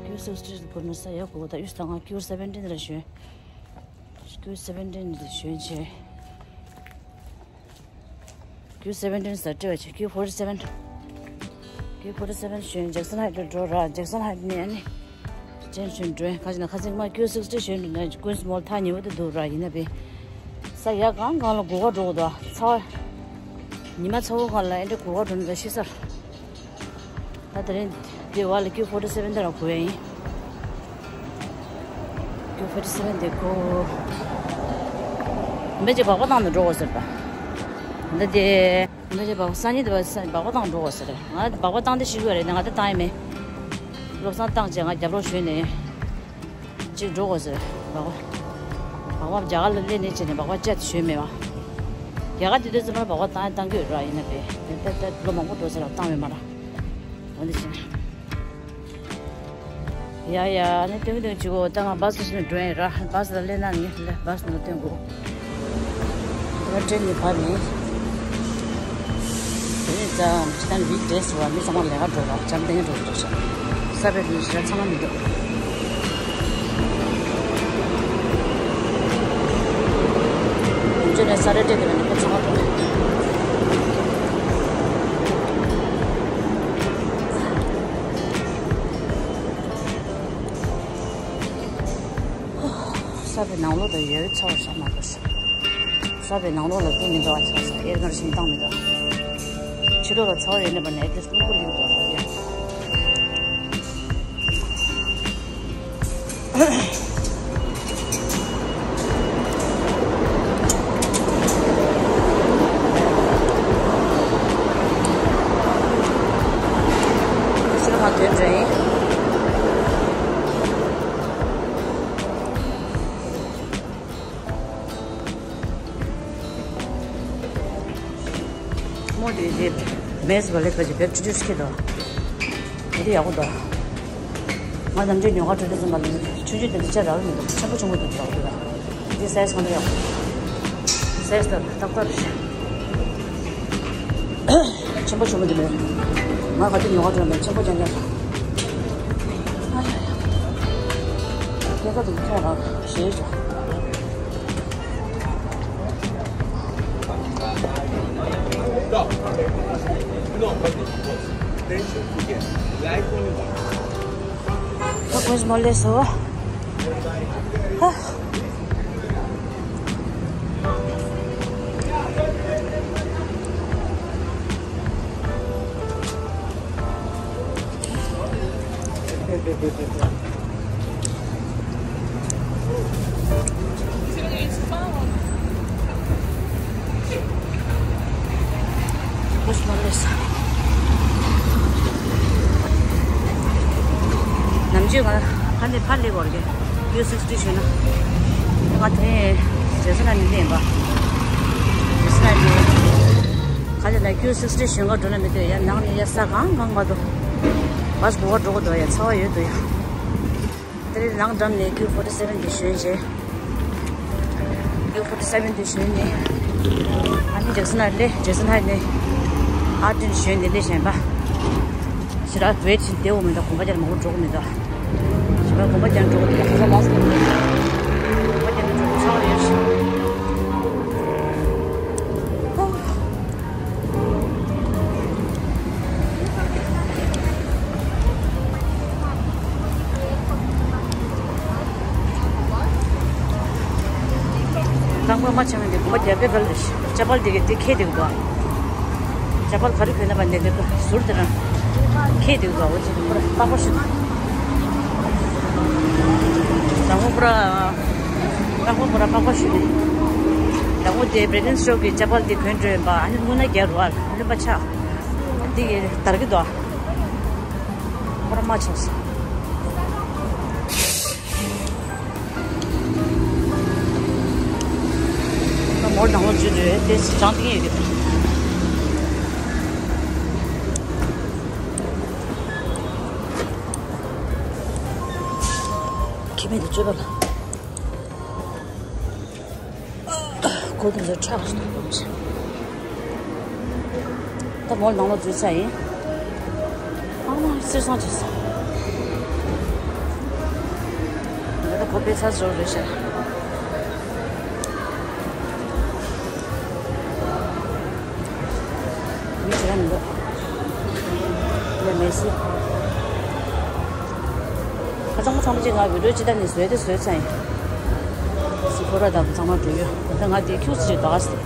ཀིའུ་སིགས་ཊི་སྒུག་ན་ས་ཡག་གོ། ད་ཡུས་ད་ང་ཀིའུ་སེ་བེན་ཊིན་ལ་ཞོན། ཀིའུ་སེ་བེན་ཊིན་ལ་ཞོན་བྱས། ཀིའུ་སེ་བེན་ཊིན་ས་སྤྲད་པ་བྱས། ཀིའུ་ཕོར་ཊི་སེ་བེན། ཀིའུ་ཕོར་ཊི་སེ་བེན་ཞོན། ཇེག་སན་ཧའེཊ་ལ་འགྲོ་ར། ཇེག་སན་ཧའེཊ་ནས་ཨ་ནི་ཅན་ཞོན་འགྲོ། ཁ་ཅིག་ན་ཁ་ཚིག་མ་ཀིའུ་སིགས་ཊི་ཞོན་འགྲོ་ན་ཀུན་སི་མོལ་ཐག་ཉེ་བོ་དེ་འདུག་ར། ཡིན་ན་བས་ས་ཡག་གང་གང་ལ་སྒུག་ག་འགྲོ་གི་འདུག་ཚ་བ་ཉི་མ་ཚ་བོ་གང་ལ་ཨེ་འདྲ་སྒུག་ག་འགྲོ་ན་ད་ཤི་ས་རེད། ད་དེ་རིང་དེ་བ་ལ་ཀིའུ་ཕོར་ཊི་སེ་བེན་དེ་ལ་སྒུག་ཡ་ཡིན། ཀིའུ་ཕོར་ཊི་སེ་བེན་དེ་སྒུག་མེད་ཅེ་སྦག་སྦག་བཏང་ནས་འགྲོ་དགོས་ཟེར་པ། འདི་དེ་མེད་ཅེ་སྦག་སང་ཉིན་དེ་བ་སྦག་སྦག་བཏང་འགྲོ་དགོས་ཟེར། ང་སྦག་སྦག་བཏང་དེ་ཤི་གི་རེད། ང་དེ་བཏང་ཡ་མེད། བློ་བཟང་བཏང་བྱས་ང་རྒྱབ་ལོག་ཞོན་ནས། གཅིག་འགྲོ་དགོས་ཟེར། སྦག་སྦག་སྦག་རྒྱ་གར་ལ་སླེབས་ནས་བྱས་ནས་སྦག་སྦག་བཅད་དེ་ཞོན་མེད་པ། རྒྱ་གར་དེ་དུས་ཙམ་པར་སྦག་སྦག་བཏང་ཡ་བཏང་གི་ཡོད་ར། ཡིན་ན་བས་ད་ལྟ་ལོ་མང་པོ་འགྲོ་ཟེར་ལ་བཏང་ཡོད་མ་ར། འོ་འདི་བྱས་ནས། ཡ་ཡ་ནི་སྟོན་གི་སྟོན་གི་བྱེད་གོ། ད་ང་བ་སི་ཞིག་ནས་འགྲོ་ཡིན་ར། བ་སི་ལ་སླེབས་ན་ངས་ལ་བ་སི་ནང་སྟོན་གོ། འདི་བ་ཏྲེན་ནི་བབས་ཡིན། དེ་ནས་ད་ཇི་ལྟར་ཝིག་ཌེ་སི་བ་མི་ཚང་མ་ལས་ཀ་འགྲོ་ར། འཇམ་ཐིང་འགྲོ་གི་འདུག་ཤག་ས་བབས་ནི་ཞེ་དྲག་ཚང་མ་མི་འདུག་ཁོང་ཚོ་ནས་ས་ར་ཏྲེ་དེ་བས་ནི་ཁོ་ཚང་མ་འགྲོ་རེད། ས་པའི་ནང་ལོགས་དང་ཡོལ་ཚ་བ་ཤ་མ་གཏོགས་ཤ། ས་པའི་ནང་ལོགས་ལ་འདུག་མི་འདུག་ཨ་ཆགས་ས་ཨེར་ཀན་ཌི་ཤན་བཏང་མི་འདུག་ཕྱི་ལོགས་ལ་ཚ་བ་ཡོད་ནས་པ་ནས་ཨེ་ཏི་ལིསཊ་རླུང་བུ་ལེན་དགོས་རེད། ཕྱི་ལོགས་ལ་དོན་འདྲ་ཡིན། མོ་དེ་དེ་མེས་བ་ལེ་ཁ་ཅིག་བེབ་ཆུང་ཆུང་ཞིག་ཁྱེར་དང་། དེ་ཡག་པོ་འདུག་ང་ནམ་རྒྱུན་ཉོ་ག་འགྲོ་དུས་ཙམ་པ་ལ་ཆུང་ཆུང་དེ་འདྲ་ཆ་རག་གི་མི་འདུག་ཆེན་པོ་ཆེན་པོ་དེ་འདྲ་ཡག་པོ་འདུག་འདི་སའི་ཛི་གང་འདྲ་ཡག་པོ། སའི་ཛི་ད་ཏག་ཏག་རེད། ཆེན་པོ་ཆེན་པོ་འདི་རེད། ང་ག་དུས་ཉོ་ག་འགྲོ་ན་ཆེན་པོ་རྐྱང་རྐྱང་། ཨ་ཡ་ཡ། སྐྱེ་ཁ་དེ་ཁྱོད་རང་ཞེས་བྱ། ད་ཁོས་མ་ལས་སོ། ཧ། ནམ་རྒྱུན་ང་ཕ་ནས་ཕ་ལས་བོར་གི་ཡོད་སིག་སི་ཊི་ཞུས་ན། ང་དེ་རྗེས་སུ་ན་ནི་ལེན་པ། རྗེས་སུ་ན་ནི། ག་ལེ་ལ་ཀྱུ་སིག་སི་ཊི་ཞོན་ག་འགྲོ་ན་མི་འདོད་ཡ། ནང་ནས་ཡ་ས་གང་གང་མ་འདུག་བ་སུ་བོ་བ་འགྲོ་གི་འདུག་ཡ། ཚ་བ་ཡོད་འདུག་ཡ། དེ་རིང་ནང་འགྲམ་ནས་ཀྱུ་ཕོར་ཊི་སེ་བེན་དེ་ཞོན་རྗེས། ཀྱུ་ཕོར་ཊི་སེ་བེན་དེ་ཞོན་ནས། ཨ་ནི་ཇེག་སན་ཧའེཊ་ལས་ཇེག་སན་ཧའེཊ་ནས་ཨར་ཌེན་ཞོན་ནས་ལས་བཞིན་པ། ཞེ་དྲག་ཝེ་ཊི་བྱེད་བདེ་བོ་མི་འདུག་གོམ་པ་རྒྱག་མང་པོ་འགྲོ་གི་མི་འདུག་ཞེ་དྲག་གོམ་པ་རྒྱག་འགྲོ་གི་མི་འདུག་ཁ་ཤས་ལ་སི་ཊི་གོམ་པ་རྒྱག་འགྲོ་གི་ཚ་བ་ཡོད་ཞིང་། རྐང་པ་མ་ཆག་མཁན་དེ་གོམ་པ་རྒྱག་དཔེ་གལ་རེད། ཅ་པལ་དེ་གས་དེ་ཁེ་དེ་གོ། ཅ་པལ་ག་རེ་གོན་ན་བ་ནས་དེ་ག་ཟུར་དེ་རང་ཁེ་དེ་གོ། འོ་ཅི་དེ་པུ་ར་པགས་པ་ཞུ། དང་པོ་པུ་ར་དང་པོ་པུ་ར་པགས་པ་ཞུ་ནས། དང་པོ་དེ་བྷི་རི་ཊན་ཤོ་གི་ཅ་པལ་དེ་གོན་འགྲོ་ཡིན་པ། ཨ་ནི་རྔུལ་ནག་རྒྱག་རུ་བ་རློན་པ་ཆགས། དེ་གས་དར་གི་འདུག་པུ་ར་མ་ཆགས་སོང་། ད་མོལ་ནང་ལོགས་འཛུལ་འགྲོ་ཡས་དེ་ཅང་ཏིང་ཡོད་ཀྱི་རེད། ཁྱི་མེད་དེ་སྤྱོད་པ་ལ། ཁོ་དེ་ཚོ་ཁྲག་ཞིག་འདུག་ཅེས། ད་མོལ་ནང་ལོགས་འཛུལ་ཚར་ཡིན། ཨ་མ་གསེར་སྲང་བྱས་སོང་། ད་ཁོ་པེ་ཚར་ཟོར་རེད་ཤག་མི་བྱེད་ར་མི་འདུག་ལས་མེད་སྲིད། ཁ་ཚང་མ་ཚང་མ་ཅིག་ང་བི་ཌིའོ་ཅི་ལྟར་ནས་བཟོས་ཏེ་བཟོས་ཚར་ཡིན། སི་ཁོ་ར་དང་ཚང་མ་འགྲོ་ཡོད། ད་ང་དེ་ཁྱུག་ཙམ་ཅིག་འདུག་ཨ་སི།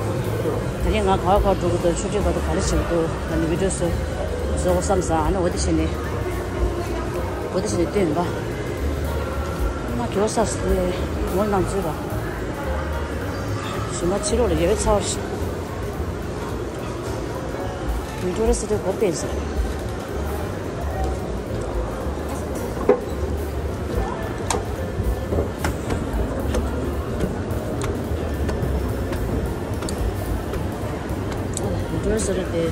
དེ་རིང་ང་ག་བ་ག་བར་འགྲོ་གི་འདུག་ཆུ་ཚོད་ག་དུས་ག་རེ་བྱེད་ཀྱི་འདུག་ང་ནི་བི་ཌིའོ་བཟོ་བཟོ་དགོས་བསམ་ས། ཨ་ནི་འོ་དེ་བྱས་ནས་འོ་དེ་བྱས་ནས་བཏོན་ཡིན་པ། ང་གི་བ་ས་སི་མོལ་ནང་འཛུལ་བ། ཞུ་མ་ཕྱི་ལོགས་ལ་ཡོད་ཚར་བ་ཞིག་མི་འགྲོ་རེ་ཟེར་དུས་སྒོ་ཕྱེ་ཟེར། མི་འགྲོ་རེ་ཟེར་དེ།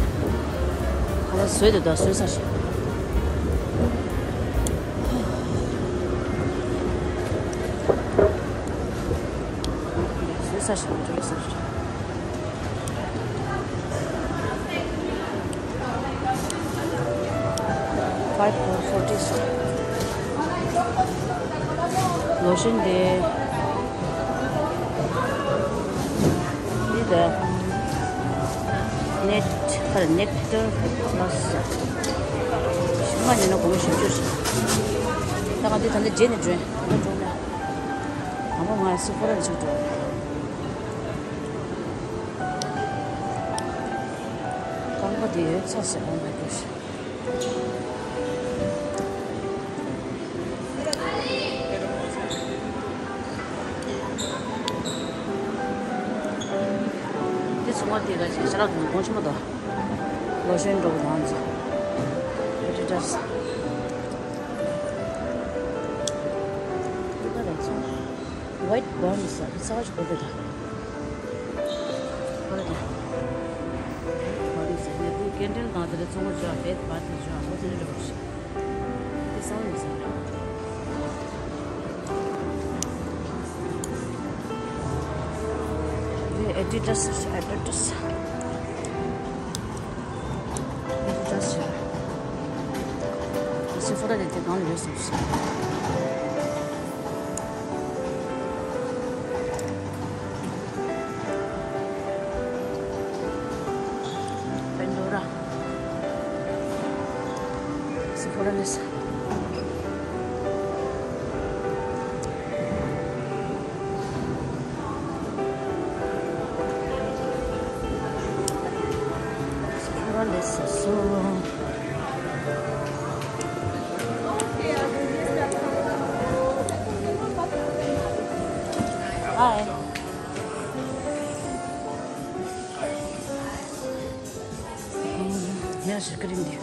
ཁ་ལག་བཟོས་དེ་ད་བཟོས་ཚར་ཞིག་བཟོས་ཚར་ཞིག་མི་འགྲོ་རེ་ཟེར། Five for forty. ལོ་ཤན་དེ། འདི་ད། ནེཊ་ཁར་ནེཀ་ཊར་པ་ལ་སི། ཞིམ་མ་ཉོས་ན་སྒོར་མོ་བཞི་བཅུ་ཞིག་ད་ང་འདི་ད་ལྟ་རྗེས་ནས་འགྲོ་ཡིན། ད་ལྟ་འགྲོ་མེད། དང་པོ་ ང་སི་ཕོ་ར་ལ་ཅིག་འགྲོ། རྐང་པ་དེ་ཡོད་ཚ་ཟེར། Oh my gosh. དེ་ཚོང་པ་དེ་ག་ཞིག་ཞལ་ལག་དེ་ཚོ་གོང་ཆེན་པོ་དང་། ལོ་ཤན་འགྲོ་བ་དང་ཚོ། Adidas. དེ་ག་རེད་ཚོ། White Bond ཟེར་རྩ་བ་ཞིག་གོ་བདེ་ད། གོ་བདེ་ད། White Bond ཟེར་ནས་དེ་སྐད་འཕྲིན་དང་དེ་ཚོང་པ་ཅོ་བེད་པ་དེ་ཅོ་ཨ་ཧོ་དེ་རེད་འགྲོ་ཞིག་དེ་ས་བོན་ཟེར། དེ་Adidas Adidas། Adidas ཟེར། སི་ཕོ་ར་དེ་དེ་གང་ལ་ཡོད་སོང་ཞིག Pandora། སི་ཕོ་ར་ལས། སི་ཕོ་ར་ལས་སོང་། Hi. ཡ་ཞིག་ཀི་རིམ་འདི།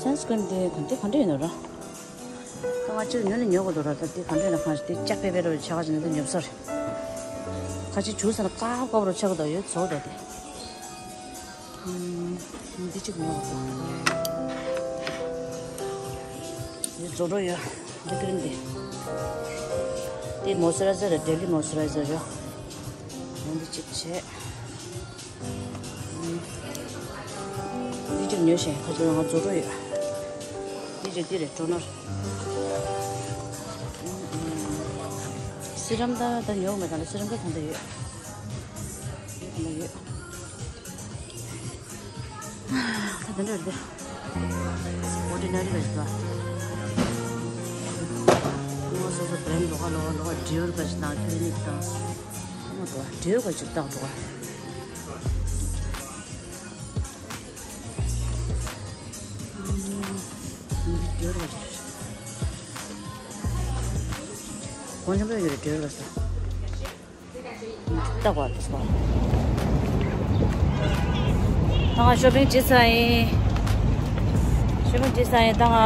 Sunscreen དེ་ག་འདྲ་ག་འདྲ་ཡིན་ནོ་ར། ད་ང་ཅིག་ཉོ་ནི་ཉོ་དགོས་འདུག་ར། ད་དེ་ག་འདྲ་ཡིན་ན་གང་ཞིག་དེ་ལྕགས་པེ་པེ་ར་བའི་ཆ་ག་ཅིག་ནི་དེ་ཉོ་ས་རེད། ཁ་ཅིག་བྱུག་ས་ན་དཀར་དཀར་པོ་ར་ཆགས་ཀྱི་འདུག་ཡོད་ཚོགས་འདུག་དེ། འདི་གཅིག་ཉོ་དགོས། འདི་རྫོགས་འགྲོ་ཡོད། འདི་ཀི་རིམ་འདི། འདི་མོ་སི་ཅུ་རའི་ཛར་རེད། ཌེ་ལི་མོ་སི་ཅུ་རའི་ཛར་ཡོད། འདི་གཅིག་བྱས། འདི་གཅིག་ཉོས་ཤིང་ཁ་ཅིག་ལ་ང་རྫོགས་འགྲོ་ཡོད། འདི་རེད་འདི་རེད་ཊོ་ནར། སི་རམ་ད་ད་ཉོ་མེད་ག་ལ། སི་རམ་ད་གང་འདྲ་ཡོད། འདི་གང་འདྲ་ཡོད། ད་དེ་འདྲ་རེད། ཨོར་ཌི་ནེ་རི་ལ་ཞིག་ལ། ངོ་སོ་སོ་བྲན་ལོག་ལོག་ལོག་ཌི་ཨོར་ག་ཞིག་དང་ཁྱུ་ནིག་དང་། ཨོ་མ་དོ་ཌི་ཨོར་ག་ཞིག་བཏགས་འདུག་ཌི་ཨོར་ག་ཞིག་གོང་ཆེན་པོ་ཡོད་རེད་ཌི་ཨོར་ག་ཞིག་ད་གོ་ད་གོ་ད་ང་ཤོ་པིང་བྱེད་ས་ཡིན། ཤོ་པིང་བྱེད་ས་ཡིན། ད་ང་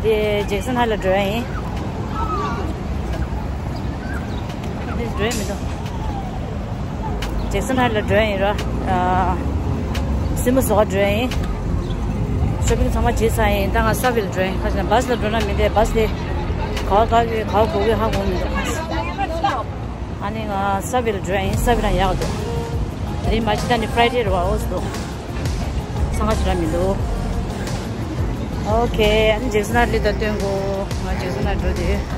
དེ་ཇེག་སན་ཧའི་ལ་འགྲོ་ཡ་ཡིན། དེ་འགྲོ་ཡ་མི་འདུག་ཇེག་སན་ཧའི་ལ་འགྲོ་ཡ་ཡིན་ར། ཨ། སི་མོ་བཟོ་ག་འགྲོ་ཡ་ཡིན། ཤོ་པིང་ཚང་མ་བྱེད་ས་ཡིན། ད་ང་ས་བྷི་ལ་འགྲོ་ཡ་ཡིན། ཁ་ཅིག་ན་བྷ་སི་ལ་འགྲོ་ན་མི་འདུག་བྷ་སི་དེ་ག་བ་ག་གི་ག་བ་གོ་གི་ཧ་གོ་མི་འདུག་ཨ་ནི་ང་ས་བྷི་ལ་འགྲོ་ཡ་ཡིན། ས་བྷི་རང་ཡག་འདུག་དེ་རིང་མ་ཕྱི་ཟླ་ནི་ཕ་རའི་ཌེ་རེད་བ། ཨོ་སི་འདུག་འཚང་ཁ་ཞིག་ར་མི་འདུག་ཨོ་ཁེ། ཨ་ནི་ཇེག་སན་ཧའི་ལ་ད་སྟོན་གོ་ང་ཇེག་སན་ཧའི་འགྲོ་དེ།